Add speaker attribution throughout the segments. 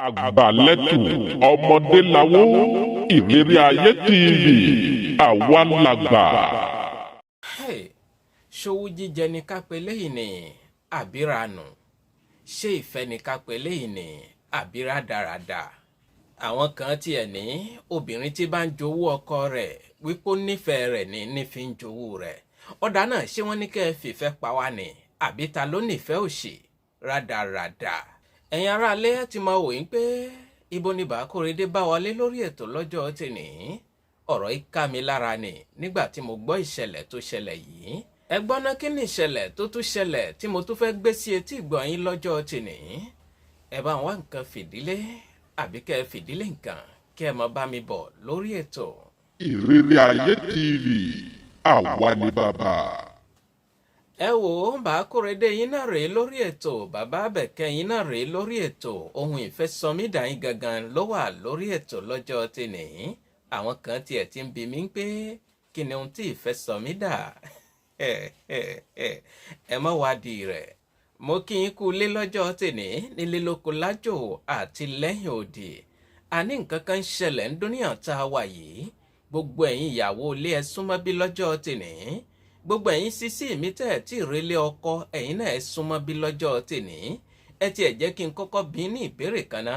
Speaker 1: Àgbàlẹ́tù ọmọdé lawó, Ìrírí Ayé TV, àwa làgbà.
Speaker 2: Hey, ṣówú jíjẹ ni ká pe léyìí ni àbíranù? Ṣé ìfẹ́ ni ká pe léyìí ni àbí rádaràda? Àwọn kan tiẹ̀ ní obìnrin tí bá ń jowú ọkọ rẹ̀ wípé ó nífẹ̀ẹ́ rẹ̀ ní fi ń jowú rẹ̀. Ọ̀dà náà, ṣé wọ́n ní kẹ́ ẹ fìfẹ́ pa wá ni, àbí ta ló nífẹ̀ẹ́ òṣì rádaràda? Ẹ̀yin aráalé, ẹ ti máa wò yín pé ibo ni Bàákòrédé bá wọlé lórí ètò lọ́jọ́ tèní. Ọ̀rọ̀ yìí ká mi lára ni nígbà tí mo gbọ́ ìṣẹ̀lẹ̀ tó ṣẹlẹ̀ yìí. Ẹ gbọ́ ná, kí ni ìṣẹ̀lẹ̀ tó tún ṣẹlẹ̀ tí mo tún fẹ́ gbé sí etí ìgbọ́ yín lọ́jọ́ tèní? Ẹ bá ń wá nǹkan fìdílé àbí kẹ́ ẹ fìdílé nǹkan, kí ẹ máa bá mi bọ̀ lórí ètò.
Speaker 1: Ìrírí Ayé TV, àwa ni bàbá.
Speaker 2: Ẹ wò ó, Bàákòrédé yín náà rèé lórí ètò. Bàbá Àbẹ̀kẹ́ yín náà rèé lórí ètò. Ohun ìfẹ́sọmídà yín gangan ló wà lórí ètò lọ́jọ́ tèní. Àwọn kan tiẹ̀ ti ń bi mí pé kí ni ohun tí ìfẹ́sọmídà. Ẹ má wádìí rẹ̀. Mo kí yín kú lé lọ́jọ́ tèní, nílé, lóko, lájò àti lẹ́yìn òdì. Àní nǹkan kan ń ṣẹlẹ̀ ń dúníyàn tá a wà yìí. Gbogbo ẹ̀yin ìyàwó ilé, ẹ súnmọ́ bí lọ́jọ́ tèní. Gbogbo ẹ̀yin sísí mi tẹ́ ẹ̀ tí ì relé ọkọ, ẹ̀yin náà ẹ súnmọ́ bí lọ́jọ́ tèní. Ẹ tiẹ̀ jẹ́ kí n kọ́kọ́ bí ní ìbéèrè kan ná.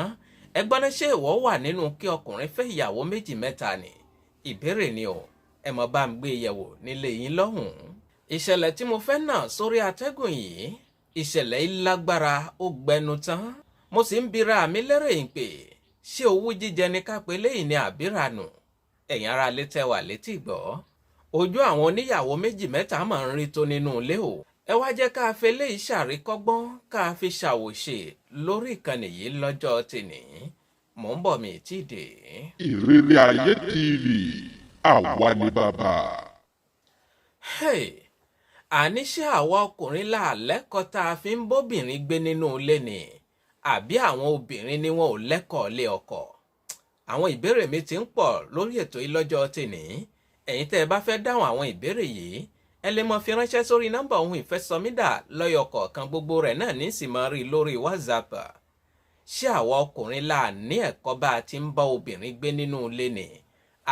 Speaker 2: Ẹ gbọ́dọ̀, ṣé ìwọ wà nínú kí ọkùnrin fẹ́ ìyàwó méjì, mẹ́ta ni? Ìbéèrè ni o, ẹ mọ̀ bá ń gbé yẹ̀wò nílé yín lọ́hùn-ún. Ìṣẹ̀lẹ̀ tí mo fẹ́ nà sórí atẹ́gùn yìí, ìṣẹ̀lẹ̀ yìí lágbára, ó gbẹnu tán. Mo sì ń bira mi lérè yìí pé ṣé owú jíjẹ ni ká pé léyìn ni àbíranù? Ẹ̀yin ará ilé tẹ́ wà létí gbọ́, ojú àwọn oníyàwó méjì, mẹ́ta máa ń rí tó nínú ilé o. Ẹ wá jẹ́ ká fi eléyìí ṣàríkọ́gbọ́n, ká fi ṣàwòṣe lórí ìkànnì yìí lọ́jọ́ tèní. Mò ń bọ̀, mi tí ì dé.
Speaker 1: Ìrírí Ayé TV, àwa ni bàbá.
Speaker 2: Hey, àní ṣé àwa ọkùnrin là lẹ́kọ̀ọ́ tá a fi ń bóbìnrin gbé nínú ilé ni, àbí àwọn obìnrin ni wọn ò lẹ́kọ̀ọ́ lé ọkọ? Àwọn ìbéèrè mi ti ń pọ̀ lórí ètò yìí lọ́jọ́ tèní. Ẹ̀yin tẹ́ ẹ bá fẹ́ dáhùn àwọn ìbéèrè yìí, ẹ lè mọ fi ránṣẹ́ sórí nọ́mbà ohun ìfẹ́sọmídà lọ́yọ̀ kọ̀ọ̀kan. Gbogbo rẹ̀ náà ní sì máa rí lórí WhatsApp. Ṣé àwa ọkùnrin là ní ẹ̀kọ́ bá a ti ń bá obìnrin gbé nínú ilé ni,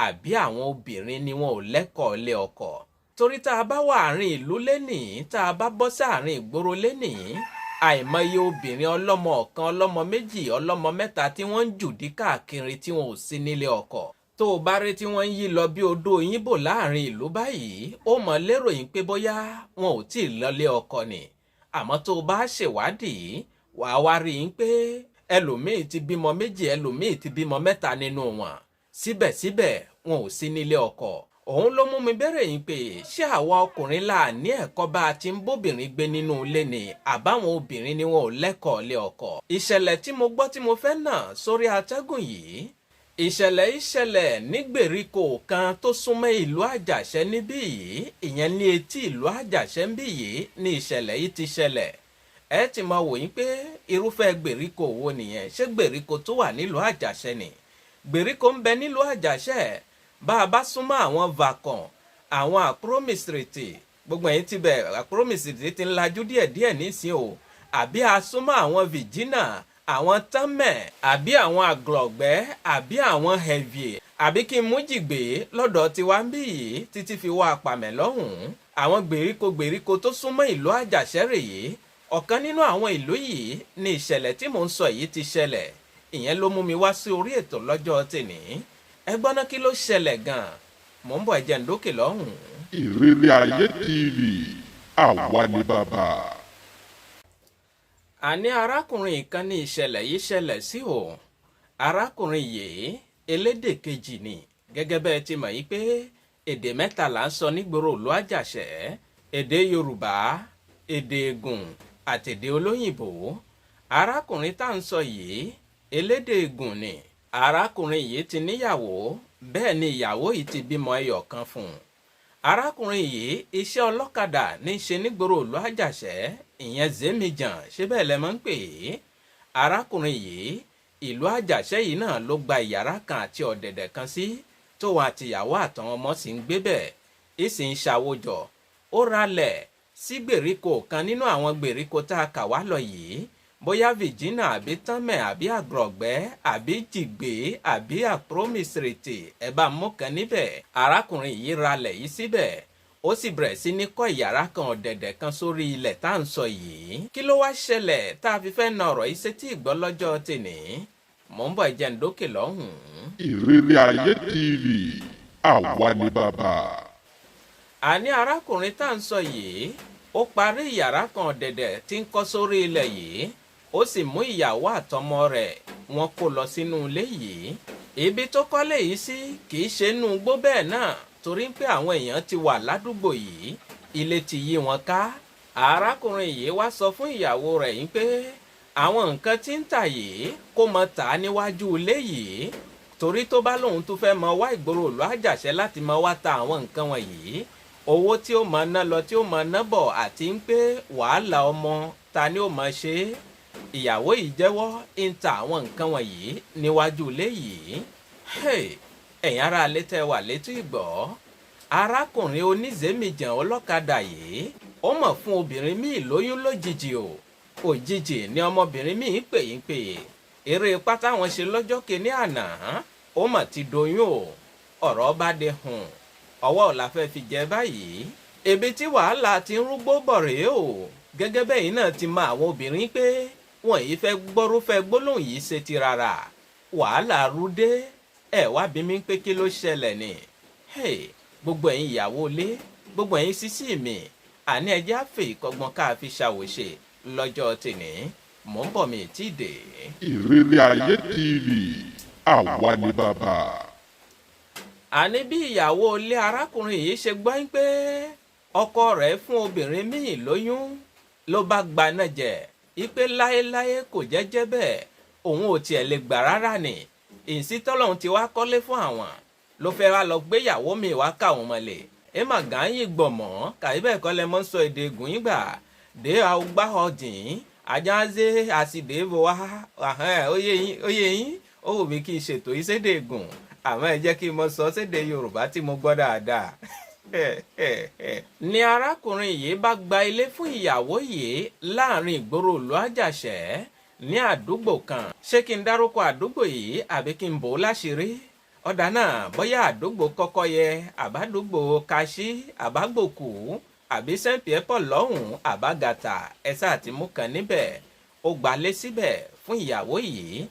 Speaker 2: àbí àwọn obìnrin ni wọn ò lẹ́kọ̀ọ́ lé ọkọ? Torí tá a bá wà àárín ìlú lénìí, tá a bá bọ́ sáàrin ìgboro lénìí, àìmọye obìnrin ọlọ́mọ ọ̀kan, ọlọ́mọ méjì, ọlọ́mọ mẹ́ta tí wọ́n ń jùdí káàkiri tí wọn ò sí nílé ọkọ. Tó o bá rí tí wọ́n ń yí lọ bí odó yín bò láàrin ìlú báyìí, ó mọ̀ lérò yín pé bóyá wọn ò tí ì lọlé ọkọ ni. Àmọ́ tó o bá ṣèwádìí, wàá wá rí i pé ẹlòmíì ti bímọ méjì, ẹlòmíì ti bímọ mẹ́ta nínú wọn, síbẹ̀síbẹ̀ wọn ò sí nílé ọkọ. Òun ló mú mi bẹ̀rẹ̀ yín pé ṣé àwa ọkùnrin là ní ẹ̀kọ́ bá a ti ń bóbìnrin gbé nínú ilé ni, àbáwọn obìnrin ni wọn ò lẹ́kọ̀ọ́ lé ọkọ? Ìṣẹ̀lẹ̀ tí mo gbọ́ tí mo fẹ́ nà sórí atẹ́gùn yìí, ìṣẹ̀lẹ̀ ìṣẹ̀lẹ̀ ní gbèríko kan tó súnmọ́ ìlú Àjàṣẹ́ níbí yìí, ìyẹn ní etí ìlú Àjàṣẹ́ níbí yìí ní ìṣẹ̀lẹ̀ yìí ti ṣẹlẹ̀. Ẹ ti máa wò yín pé irúfẹ́ gbèríko wo nìyẹn? Ṣé gbèríko tó wà nílùú Àjàṣẹ́ ni? Gbèríko ń bẹ nílùú Àjàṣẹ́. Bá a bá súnmọ́ àwọn Vacon, àwọn Àkúrómìsìrìtì, gbogbo ẹ̀yìn ti bẹ̀, Àkúrómìsìrìtì ti ń lajú díẹ̀díẹ̀ nísìn o, àbí a súnmọ́ àwọn Virginia, àwọn Tánmẹ̀, àbí àwọn Àglọ̀gbẹ́, àbí àwọn Hẹ̀vìẹ̀, àbí kí n mú jìgbé lọ́dọ̀ tiwa ń bí yìí títí fi wá apàmẹ̀ lọ́hùn-ún. Àwọn gbèríko gbèríko tó súnmọ́ ìlú Àjàṣẹ́ rèé. Ọ̀kan nínú àwọn ìlú yìí ni ìṣẹ̀lẹ̀ tí mò ń sọ yìí ti ṣẹlẹ̀. Ìyẹn ló mú mi wá sí orí ètò lọ́jọ́ tèní. Ẹ gbọ́ná, kí ló ṣẹlẹ̀ gan-an? Mò ń bọ̀, ẹ̀jẹ̀ ń dókè lọ́hùn-ún.
Speaker 1: Ìrírí Ayé TV, àwa ni bàbá.
Speaker 2: Àní arákùnrin kan ní ìṣẹ̀lẹ̀ yìí ṣẹlẹ̀ sí o. Arákùnrin yìí, elédè kejì ni. Gẹ́gẹ́ bẹ́ẹ̀ ti mọ̀ yìí pé èdè mẹ́ta là ń sọ nígboro ìlú Àjàṣẹ́: èdè Yorùbá, èdè Ègùn àti èdè olóyìnbó. Arákùnrin tá à ń sọ yìí, elédè Ègùn ni. Arákùnrin yìí ti níyàwó, bẹ́ẹ̀ ni ìyàwó yìí ti bímọ ẹyọ kan fún un. Arákùnrin yìí, iṣẹ́ ọlọ́kadà ní í ṣe nígboro ìlú Àjàṣẹ́, ìyẹn Zemijan, ṣé bẹ́ẹ̀ lẹ máa ń pè é. Arákùnrin yìí, ìlú Àjàṣẹ́ yìí náà ló gba ìyàrá kan àti ọ̀dẹ̀dẹ̀ kan sí, tóun àtìyàwó àtàwọn ọmọ sì ń gbé bẹ́ẹ̀, ìsì ń ṣàwòjọ. Ó ralẹ̀ sí gbèríko kan nínú àwọn gbèríko tá a kà wá lọ yìí. Bóyá Virginia àbí Tánmẹ̀ àbí Àgbọ̀gbẹ́ àbí Jìgbé àbí Àpromisrètè, ẹ bá mú kan níbẹ̀. Arákùnrin yìí ralẹ̀ yìí síbẹ̀, ó sì bẹ̀rẹ̀ sí ní kọ́ ìyàrá kan ọ̀dẹ̀dẹ̀ kan sórí ilẹ̀ tá à ń sọ yìí. Kí ló wá ṣẹlẹ̀ tá a fi fẹ́ na ọ̀rọ̀ yìí sétí ìgbọ́ lọ́jọ́ tèní? Mò ń bọ̀, ìjẹ́ǹdókè lọ́hùn-ún.
Speaker 1: Ìrírí Ayé TV, àwa ni bàbá.
Speaker 2: Àní arákùnrin tá à ń sọ yìí, ó parí ìyàrá kan ọ̀dẹ̀dẹ̀ tí ń kọ́ sórí ilẹ̀ yìí, ó sì mú ìyàwó àtọmọ rẹ̀, wọ́n kó lọ sínú ilé yìí. Ibi tó kọ́lé yìí sí kì í ṣe inú igbó bẹ́ẹ̀ náà, torí pé àwọn èèyàn ti wà ládùúgbò yìí, ilé ti yí wọn ká. Arákùnrin yìí wá sọ fún ìyàwó rẹ̀ yìí pé àwọn nǹkan tí ń tà yìí, kó mọ tà á níwájú ilé yìí, torí tó bá lóun tún fẹ́ mọ wá ìgboro ìlú Àjàṣẹ́ láti mọ wá ta àwọn nǹkan wọ̀nyí, owó tí ó mọ ná lọ, tí ó mọ ná bọ̀, àti ń pé wàhálà ọmọ ta ni ó mọ ṣe é. Ìyàwó yìí jẹ́wọ́ ń ta àwọn nǹkan wọ̀nyí níwájú ilé yìí. Hey, ẹ̀yin ará ilé tẹ́ wà létí ìgbọ́, arákùnrin onízèmíjàn ọlọ́kadà yìí, ó mọ̀ fún obìnrin míì lóyún lójijì o. Òjijì ni ọmọbìnrin míì pè yín pè eré ipá táwọn ṣe lọ́jọ́ kìíní àná, ó mọ̀ ti doyún o. Ọ̀rọ̀ bá dé hùn, ọwọ́ ò la fẹ́ fi jẹ báyìí. Ibi tí wàhálà ti ń rúgbó bọ̀ rèé o. Gẹ́gẹ́ bẹ́yìn náà ti mọ àwọn obìnrin pé wọ́n yìí fẹ́ gbọ́rúfẹ́ gbólóhùn yìí ṣe ti rárá, wàhálà rúdé. Ẹ wá bí mi pé kí ló ṣẹlẹ̀ ni. Hey, gbogbo ẹ̀yin ìyàwó ilé, gbogbo ẹ̀yin sísí mi, àní ẹjẹ́ àfẹ́ ìkọgbọ́n ká fi ṣàwòṣe lọ́jọ́ tèní. Mò ń bọ̀, mi tí ì dé.
Speaker 1: Ìrírí Ayé TV, àwa ni bàbá.
Speaker 2: Àní bí ìyàwó ilé arákùnrin yìí ṣe gbọ́ pé ọkọ rẹ̀ fún obìnrin míì lóyún, ló bá gbaná jẹ ipe láéláé kò jẹ́jẹ́ bẹ́ẹ̀, òun ò tiẹ̀ lè gbà rárá ni. Ìsítọ́lọ́hún ti wá kọ́lé fún àwọn, ló fẹ́ wá lọ gbéyàwó mi wá káwọn mọ̀lẹ́ ẹ mà gàn yín gbọ̀mọ́ kàí bẹ́ẹ̀ kọ́ lẹ mọ́ ń sọ èdè ègùn yín gbà dé àgbà ọ̀dìn ajáńzé àsìdèbò wá. Ó yé yín, ó yé yín. Ó wù mí kí n ṣètò yìí sédè ègùn, àmọ́ ẹ jẹ́ kí n mọ sọ sédè Yorùbá tí mo gbọ́ dáadáa. Ni arákùnrin yìí bá gba ilé fún ìyàwó yìí láàrin ìgboro ìlú Àjàṣẹ́ ní àdúgbò kan. Ṣé kí n dárúkọ àdúgbò yìí àbí kí n bò ó láṣìírí? Ọ̀dà náà, bóyá àdúgbò Kọ́kọ́yẹ, àbádúgbò Kaṣí, àbágbòkú, àbí Saint Pierre Paul lọ́hùn, àbágàtà, ẹ̀sà àti mú kan níbẹ̀. Ó gbalé síbẹ̀ fún ìyàwó yìí.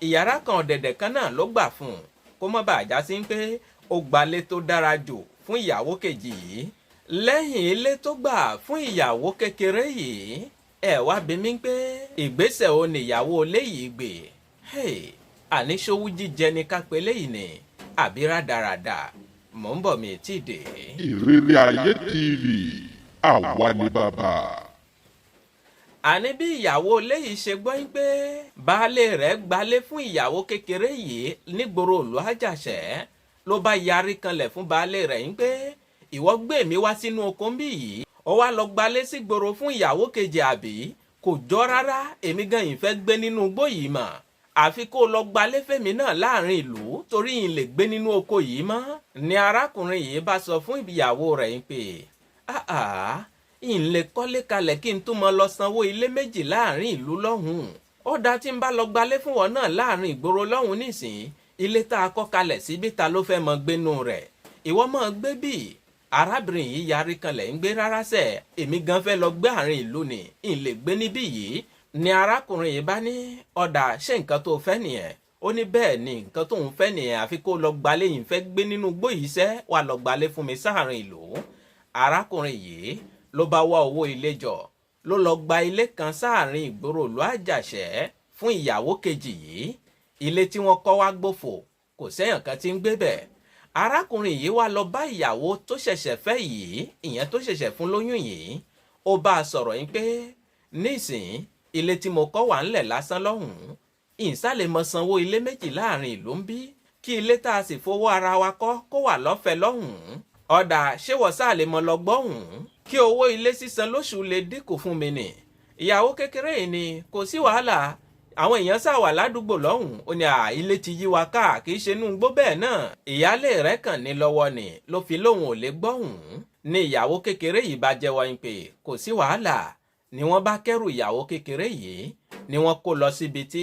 Speaker 2: Ìyàrá kan ọ̀dẹ̀dẹ̀ kan náà ló gbà fún un, kó má bàa já sí pé ó gbalé tó dára jù fún ìyàwó kejì yìí. Lẹ́yìn ilé tó gbà fún ìyàwó kékeré yìí, ẹ wá bi mí pé ìgbésẹ̀ wo ni ìyàwó ilé yìí gbé? Hey, àníṣòwò jíjẹ ni ká pé léyìí ni àbí rádaràdà? Mò ń bọ̀, mi tí ì dé.
Speaker 1: Ìrírí Ayé TV, àwa ni bàbá.
Speaker 2: Àní bí ìyàwó ilé yìí ṣe gbọ́ pé baálé rẹ̀ gbalé fún ìyàwó kékeré yìí nígboro ìlú Àjàṣẹ́, ló bá yarí kanlẹ̀ fún baálé rẹ̀ yín pé ìwọ gbé mi wá sínú oko ń bí yìí, ó wá lọ gbalé sígboro fún ìyàwó kejì, àbí? Kò jọ rárá, èmi gan yìí fẹ́ gbé nínú igbó yìí mọ̀, àfi kó lọ gbalé fèmí náà láàrin ìlú, torí yìí lè gbé nínú oko yìí mọ́. Ni arákùnrin yìí bá sọ fún ìyàwó rẹ̀ yín pé àà ń lè kọ́lé kalẹ̀ kí n tún mọ lọ sanwó ilé méjì láàrin ìlú lọ́hùn-ún. Ó dáa, tí n bá lọ gbalé fún wọn náà láàrin ìgboro lọ́hùn nísìnyí, ilé tá a kọ́ kalẹ̀ síbi, ta ló fẹ́ mọ gbénú rẹ̀? Ìwọ mọ̀ gbé bí. Arábìnrin yìí yarí kanlẹ̀ ń gbé rárá sẹ̀, èmi gan fẹ́ lọ gbé àárín ìlú ni, ń lè gbé níbí yìí. Ni arákùnrin yìí bá ní ọ̀dà, ṣé nǹkan tó fẹ́ nìyẹn? Ó ní bẹ́ẹ̀ ni, nǹkan tóun fẹ́ nìyẹn, àfi kó lọ gbalé yìí, fẹ́ gbé nínú igbó yìí sẹ́, wà lọ gbalé fún mi sáàrin ìlú. Arákùnrin yìí ló bá wá owó ilé jọ, ló lọ gba ilé kan sáàrin ìgboro ìlú Àjàṣẹ́ fún ìyàwó kejì yìí. Ilé tí wọ́n kọ́ wá gbófò, kò sẹ́yàn kan tí ń gbé bẹ̀. Arákùnrin yìí wá lọ bá ìyàwó tó ṣẹ̀ṣẹ̀ fẹ́ yìí, ìyẹn tó ṣẹ̀ṣẹ̀ fún lóyún yìí. Ó bá a sọ̀rọ̀ yín pé nísìnyí, ilé tí mo kọ́ wà ńlẹ̀ lásán lọ́hùn-ún, ìsàlẹ̀ mọ sanwó ilé méjì láàrin ìlú ń bí, kí ilé tá a sì fowó ara wa kọ́ kó wà lọ́fẹ̀ẹ́ lọ́hùn-ún. Ọ̀dà, ṣé wọ́n sáà lè mọ lọ gbọ́hùn-ún kí owó ilé sísan lóṣù lè dínkù fún mi nì? Ìyàwó kékeré yìí ni kò sí wàhálà, àwọn èèyàn sá wà ládùúgbò lọ́hùn. Ó ní à ilé ti yí wa ká, kì í ṣe inú igbó bẹ́ẹ̀ náà. Ìyáálé rẹ̀ kàn ní lọ́wọ́ ni ló fi lóhùn ò lè gbọ́hùn. Ní ìyàwó kékeré yìí bá jẹ́wọ́ yín pé kò sí wàhálà. Ni wọ́n bá kẹ́rù ìyàwó kékeré yìí ni wọ́n kó lọ síbi tí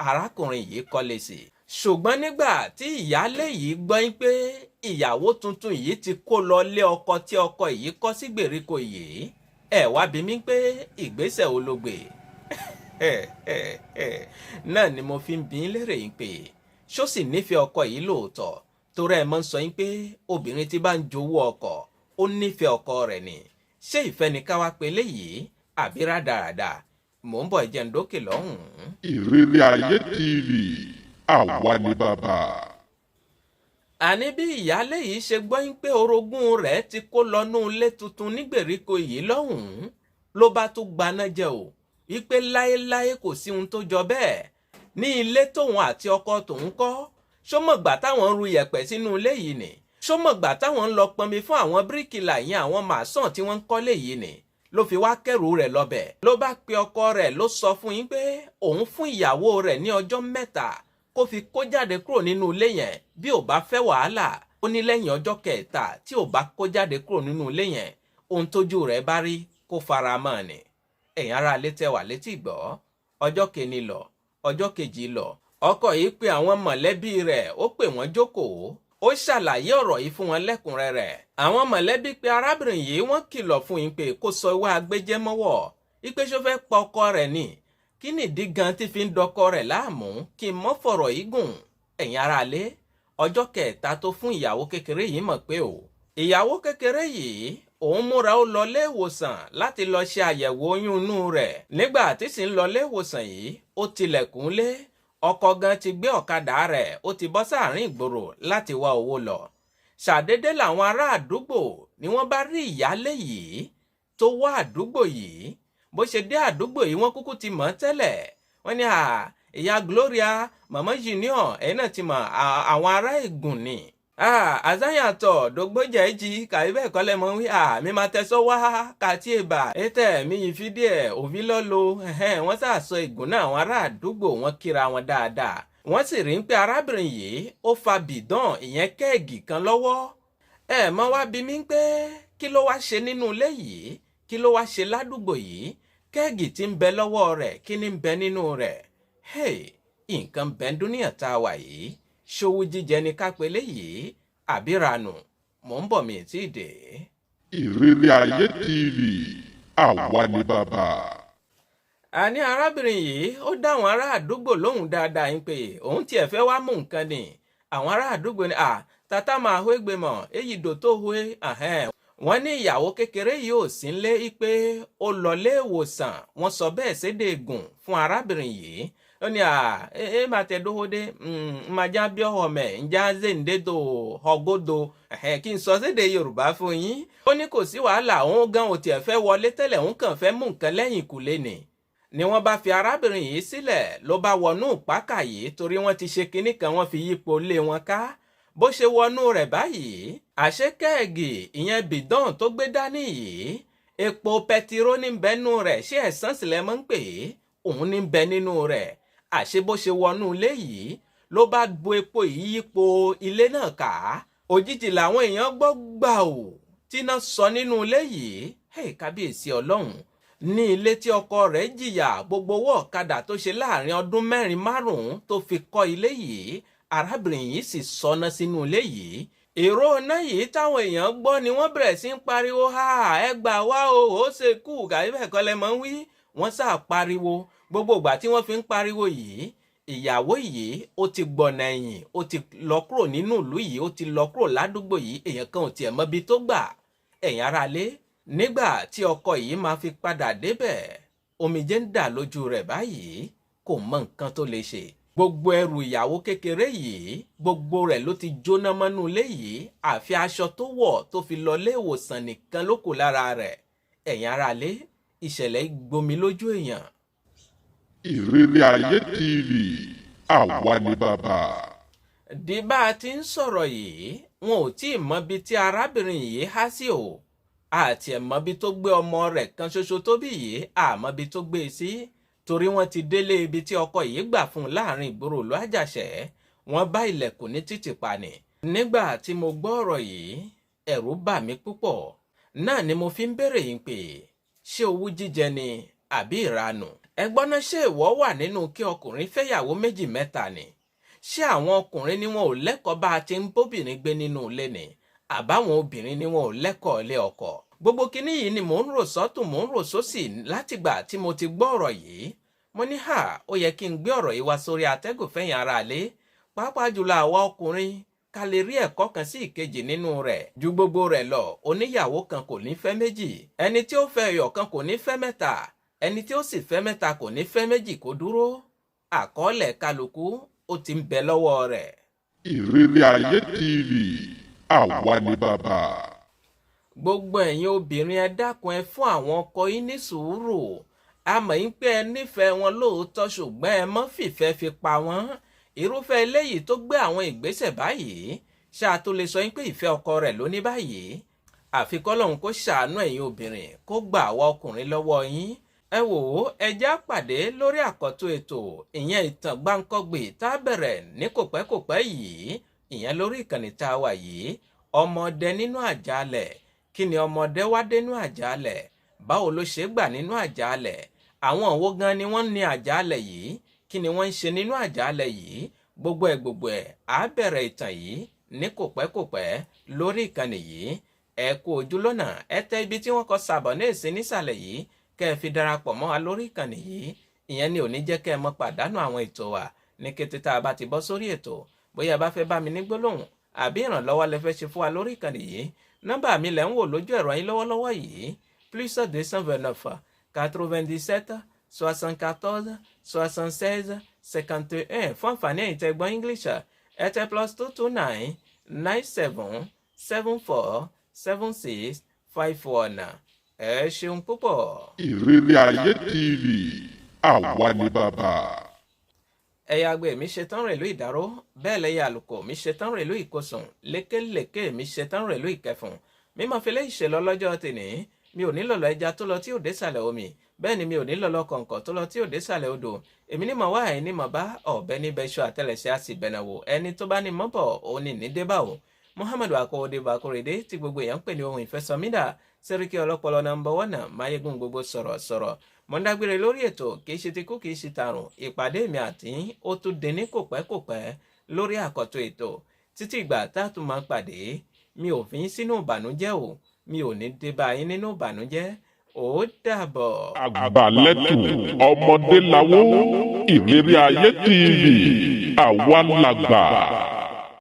Speaker 2: arákùnrin yìí kọ́lé sí. Ṣùgbọ́n nígbà tí ìyáálé yìí gbọ́ pé ìyàwó tuntun yìí ti kó lọ lé ọkọ tí ọkọ yìí kọ́ sí gbèríko yìí, ẹ wá bi mí pé ìgbésẹ̀ wo ló gbé? Náà ni mo fi ń bi í lérè yìí pé ṣó sì nífẹ̀ẹ́ ọkọ yìí lóòótọ́? Torí ẹ mọ́ ń sọ yín pé obìnrin tí bá ń jowú ọkọ, ó nífẹ̀ẹ́ ọkọ rẹ̀ ni. Ṣé ìfẹ́ ni ká wá pe léyìí àbí rádaràda? Mò ń bọ̀, ẹ jẹ́ n dókè lọ́hùn-ún.
Speaker 1: Ìrírí Ayé TV, àwa ni bàbá.
Speaker 2: Àní bí ìyáálé yìí ṣe gbọ́ yín pé orogún rẹ̀ ti kó lọ́nú ilé tuntun nígbèríko yìí lọ́hùn-ún, ló bá tún gbaná jẹ o, wípé láéláé kò sí ohun tó jọ bẹ́ẹ̀ ní ilé tóun àti ọkọ tòun kọ́. Ṣómọ̀gbà táwọn ń ru yẹ̀pẹ̀ sínú ilé yìí ni? Ṣómọ̀gbà táwọn ń lọ pọnmi fún àwọn bíríkìlà yẹn, àwọn màsán tí wọ́n ń kọ́lé yìí ni? Ló fi wá kẹ́rù rẹ̀ lọ́bẹ̀, ló bá pe ọkọ rẹ̀, ló sọ fún yín pé òun fún ìyàwó rẹ̀ ní ọjọ́ 3 kó fi kó jáde kúrò nínú ilé yẹn bí ò bá fẹ́ wàhálà. Ó ní lẹ́yìn ọjọ́ kẹta tí ò bá kó jáde kúrò nínú ilé yẹn, ohun tójú rẹ̀ bá rí kó fara mọ́ ni. Ẹ̀yin ará ilé tẹ́ wà létí ìgbọ́, ọjọ́ kìíní lọ, ọjọ́ kejì lọ, ọkọ yìí pe àwọn mọ̀lẹ́bí rẹ̀, ó pè wọ́n jókòó, ó ṣàlàyé ọ̀rọ̀ yìí fún wọn lẹ́kùnrẹ́rẹ́. Àwọn mọ̀lẹ́bí pe arábìnrin yìí, wọ́n kìlọ̀ fún yín pé kó sọ ìwà agbẹjẹmọ́wọ́ ipe ṣó fẹ́ pa ọkọ rẹ̀ ni? Kí nìdí gan tí fi ń dọkọ rẹ̀ láàmú? Kí n mọ́ fọ̀rọ̀ yìí gùn, ẹ̀yin aráalé, ọjọ́ kẹta tó fún ìyàwó kékeré yìí mọ̀ pé o, ìyàwó kékeré yìí òun múra, ó lọ ilé ìwòsàn láti lọ ṣe àyẹ̀wò oyún inú rẹ̀. Nígbà tí sì ń lọ ilé ìwòsàn yìí, ó tilẹ̀kùn lé. Ọkọ gan ti gbé ọ̀kadà rẹ̀, ó ti bọ́ sáàrin ìgboro láti wá owó lọ. Ṣàdédé làwọn ará àdúgbò ni wọ́n bá rí ìyálé yìí tó wá àdúgbò yìí. Bó ṣe dé àdúgbò yìí, wọ́n kúkú ti mọ̀ ọ́n tẹ́lẹ̀. Wọ́n ní à ìyá Gloria, Mama Junior, ẹ̀yin náà ti mọ̀ àwọn ará Ègùn ni. Àzáyàtọ̀ dògbójẹ́jì kàwé bẹ́ẹ̀ kọ́lẹ́ mọ́ wí mi máa tẹ́sọ́ wá kàtí èbà ètẹ̀ mi yìí fi díẹ̀ òbí lọ́lọ́. Wọ́n sàsọ Ègùn náà. Àwọn ará àdúgbò wọn kíra wọn dáadáa, wọ́n sì rí pé arábìnrin yìí ó fa bìdán, ìyẹn keg kan lọ́wọ́. Ẹ mọ́ wá bi mí pé kí ló wá ṣe nínú ilé yìí? Kí ló wá ṣe ládùúgbò yìí? Keg tí ń bẹ lọ́wọ́ rẹ̀, kí ni ń bẹ nínú rẹ̀? Hey, nǹkan bẹ́ẹ̀ dúníyàn tá a wà yìí. Ṣòwò jíjẹ ni ká pe léyìí àbíranù? Mò ń bọ̀, mi tí ì dé.
Speaker 1: Ìrírí Ayé TV, àwa ni bàbá.
Speaker 2: Àní arábìnrin yìí ó dá àwọn ará àdúgbò lóhùn dáadáa yín pé òun tiẹ̀ fẹ́ wá mú nǹkan ni. Àwọn ará àdúgbò ni à tata máa hó egbe mọ̀ èyí dò tó hó. Wọ́n ní ìyàwó kékeré yìí ò sí nílé, pé ó lọ lé ìwòsàn. Wọ́n sọ bẹ́ẹ̀ sédè gùn fún arábìnrin yìí. Ó ní à ẹ máa tẹ dóhó dé máa já bí ọ̀họ̀ mẹ́ ń já zèǹdédò ọgódò. Kí n sọ sédè Yorùbá fún yín, ó ní kò sí wàhálà, òun gan ò tiẹ̀ fẹ́ wọlé tẹ́lẹ̀, òun kàn fẹ́ mú nǹkan lẹ́yìn ìkùlé ni. Ni wọ́n bá fi arábìnrin yìí sílẹ̀, ló bá wọnú ìpákà yìí, torí wọ́n ti ṣe kinní kan, wọ́n fi yípo lé wọn ká. Bó ṣe wọnú rẹ̀ báyìí, àṣé keg, ìyẹn bìdán tó gbé dání yìí, epo pẹtiró ní bẹ́nu rẹ̀. Ṣé ẹ̀sán sílẹ̀ mọ́ ń pè é? Òun ní bẹ nínú rẹ̀. Àṣé bó ṣe wọnú ilé yìí ló bá bu epo yìí yípo ilé náà ká. Òjijì làwọn èèyàn gbọ́ gbàù tíná sọ nínú ilé yìí. Hey, kábíyèsí Ọlọ́run! Ní ilé tí ọkọ rẹ̀ jìyà gbogbo owó ọ̀kadà tó ṣe láàrin ọdún 4 5 tó fi kọ́ ilé yìí, arábìnrin yìí sì sọná sínú ilé yìí. Èrò iná yìí táwọn èèyàn gbọ́ ni wọ́n bẹ̀rẹ̀ sí ń pariwo, "Ha, ẹ gbà wá o, ó ṣe kú!" Kàwé bẹ́ẹ̀ kọ́ lẹ mọ́ ń wí. Wọ́n sá pariwo. Gbogbo ìgbà tí wọ́n fi ń pariwo yìí, ìyàwó yìí ó ti gbọ̀nà ẹ̀yìn, ó ti lọ kúrò nínú ìlú yìí, ó ti lọ kúrò ládùúgbò yìí. Èèyàn kan ò tiẹ̀ mọbi tó gbà. Ẹ̀yin aráalé, nígbà tí ọkọ yìí máa fi padà débẹ̀, omijé ń dà lójú rẹ̀ báyìí, kò mọ nǹkan tó lè ṣe. Gbogbo ẹrù ìyàwó kékeré yìí, gbogbo rẹ̀ ló ti jóná mọ́nú ilé yìí, àfi aṣọ tó wọ̀ tó fi lọ ilé ìwòsàn nìkan ló kù lára rẹ̀. Ẹ̀yin aráalé, ìṣẹ̀lẹ̀ gbomi lójú èèyàn.
Speaker 1: Ìrírí Ayé TV, àwa ni bàbá.
Speaker 2: Di bá a ti ń sọ̀rọ̀ yìí, wọn ò tí ì mọbi tí arábìnrin yìí há sí o. Àti ẹ̀ mọbi tó gbé ọmọ rẹ̀ kan ṣoṣo tó bí yìí, àmọ́bi tó gbé e sí, torí wọ́n ti délé ibi tí ọkọ yìí gbà fún un láàrin ìgboro ìlú Àjàṣẹ́, wọ́n bá ilẹ̀kùn ní títì pa ni. Nígbà tí mo gbọ́ ọ̀rọ̀ yìí, ẹ̀rù bà mí púpọ̀. Náà ni mo fi ń béèrè yín pé ṣé owú jíjẹ ni àbí ìranù. Ẹ gbọ́ná, ṣé ìwọ wà nínú kí ọkùnrin fẹ́yàwó méjì mẹ́ta ni? Ṣé àwọn ọkùnrin ni wọn ò lẹ́kọ̀ọ́ bá a ti ń bóbìnrin gbé nínú ilé ni, àbáwọn obìnrin ni wọn ò lẹ́kọ̀ọ́ ilé ọkọ? Gbogbo kinní yìí ni mò ń rò sọ́tún, mò ń rò sósì látìgbà tí mo ti gbọ́ ọ̀rọ̀ yìí. Mo ní hà, ó yẹ kí n gbé ọ̀rọ̀ yìí wá sórí atẹ́gùn fẹ̀yìn ara lé, pàápàá jùlọ àwa ọkùnrin, ká lè rí ẹ̀kọ́ kan sí ìkejì nínú rẹ̀. Ju gbogbo rẹ̀ lọ, oníyàwó kan kò ní fẹ́ méjì, ẹni tí ó fẹ́ ẹyọ kan kò ní fẹ́ mẹ́ta, ẹni tí ó sì fẹ́ mẹ́ta kò ní fẹ́ méjì kó dúró. Àkọọ́lẹ̀ kálukú ó ti ń bẹ lọ́wọ́ rẹ̀.
Speaker 1: Ìrírí Ayé TV, àwa ni bàbá.
Speaker 2: Gbogbo ẹ̀yin obìnrin, ẹ dákun, ẹ fún àwọn ọkọ yín ní sùúrù. A mọ̀ yín pé ẹ nífẹ̀ẹ́ wọn lóòótọ́, ṣùgbọ́n ẹ mọ́ fìfẹ́ fi pa wọ́n. Irúfẹ́ eléyìí tó gbé àwọn ìgbésẹ̀ báyìí, ṣáà tó lè sọ yín pé ìfẹ́ ọkọ rẹ̀ ló ní báyìí? Àfi kọ́lọ́hun kó ṣàánú ẹ̀yin obìnrin, kó gbà àwa ọkùnrin lọ́wọ́ yín. Ẹ wò ó, ẹ já pàdé lórí àkọ́tún ètò, ìyẹn ìtàn gbáǹkọ́gbè tá a bẹ̀rẹ̀ ní kòpẹ́kòpẹ́ yìí, ìyẹn lórí ìkànnì tá a wà yìí. Ọmọdé nínú àjálẹ̀. Kí ni ọmọdé wá dénú àjálẹ̀? Báwo ló ṣe gbà nínú àjálẹ̀? Àwọn òwò gan ni wọ́n ní àjálẹ̀ yìí? Kí ni wọ́n ń ṣe nínú àjálẹ̀ yìí? Gbogbo ẹ̀ gbogbo ẹ̀, á bẹ̀rẹ̀ ìtàn yìí ní kòpẹ́kòpẹ́ lórí ìkànnì yìí. Ẹ kú ojú lọ́nà. Ẹ tẹ ibi tí wọ́n kọ sàbọ̀ ní ìsín nísàlẹ̀ yìí, kẹ́ ẹ fi darapọ̀ mọ́ wa lórí ìkànnì yìí. Ìyẹn ni ò ní jẹ́ kẹ́ ẹ mọ́ pàdánù àwọn ètò wa ní kété tá a bá ti bọ́ sórí ètò. Bóyá ẹ bá fẹ́ bá mi ní gbólóhùn àbí ìrànlọ́wọ́ lẹ fẹ́ ṣe fún wa lórí ìkànnì yìí, nọ́mbà mi lẹ̀ ń wò lójú ẹ̀rọ yín lọ́wọ́lọ́wọ́ yìí: +229 97 74 76 51. Fún àǹfààní ẹ̀yin tẹ́ gbọ́ English, ẹ tẹ +229 97 74 76 51. Ẹ ṣeun púpọ̀.
Speaker 1: Ìrírí Ayé TV, àwa ni bàbá.
Speaker 2: Ẹ̀yà àgbẹ̀ mi ṣetán rèlú ìdáró, bẹ́ẹ̀ lẹ́yà àlùkò mi ṣetán rèlú ìkosùn, lékelèké mi ṣetán rèlú ìkẹfùn. Mímọ́ fi léyìí ṣe lọ lọ́jọ́ tèní. Mi ò ní lọ̀lọ̀ ẹja tó lọ tí ò dé sàlẹ̀ omi, bẹ́ẹ̀ ni mi ò ní lọ̀lọ̀ kọ̀ǹkọ̀ tó lọ tí ò dé sàlẹ̀ odò. Èmi ní mọ̀ wá, ẹ̀yin ní mọ̀ bá. Ọ̀bẹ níbẹ̀ ṣọ àtẹlẹsẹ̀ á sì bẹ̀nà wò. Ẹni tó bá ní mọ́ bọ̀, òun ní ní débà o. Muhammadu Akọ́wọ́dé Bakorede tí gbogbo èèyàn ń pè ní ohun ìfẹsọ̀mídà, sẹ́ríkì ọlọ́pọlọ number one, máyégún gbogbo sọ̀rọ̀ sọ̀rọ̀. Mo ń dágbére lórí ètò. Kì í ṣe ti kú, kì í ṣe tàrùn. Ìpàdé mi àti ó tún dín ní kòpẹ́kòpẹ́ lórí àkọ́tún ètò. Títí ìgbà tá a tún máa pàdé, mi ò fi yín sínú ìbànújẹ́ o, mi ò ní dé bá yín nínú ìbànújẹ́. Ó dàbọ̀.
Speaker 1: Àgbàlẹ́tù ọmọdé lawó. Ìrírí Ayé TV, àwa làgbà.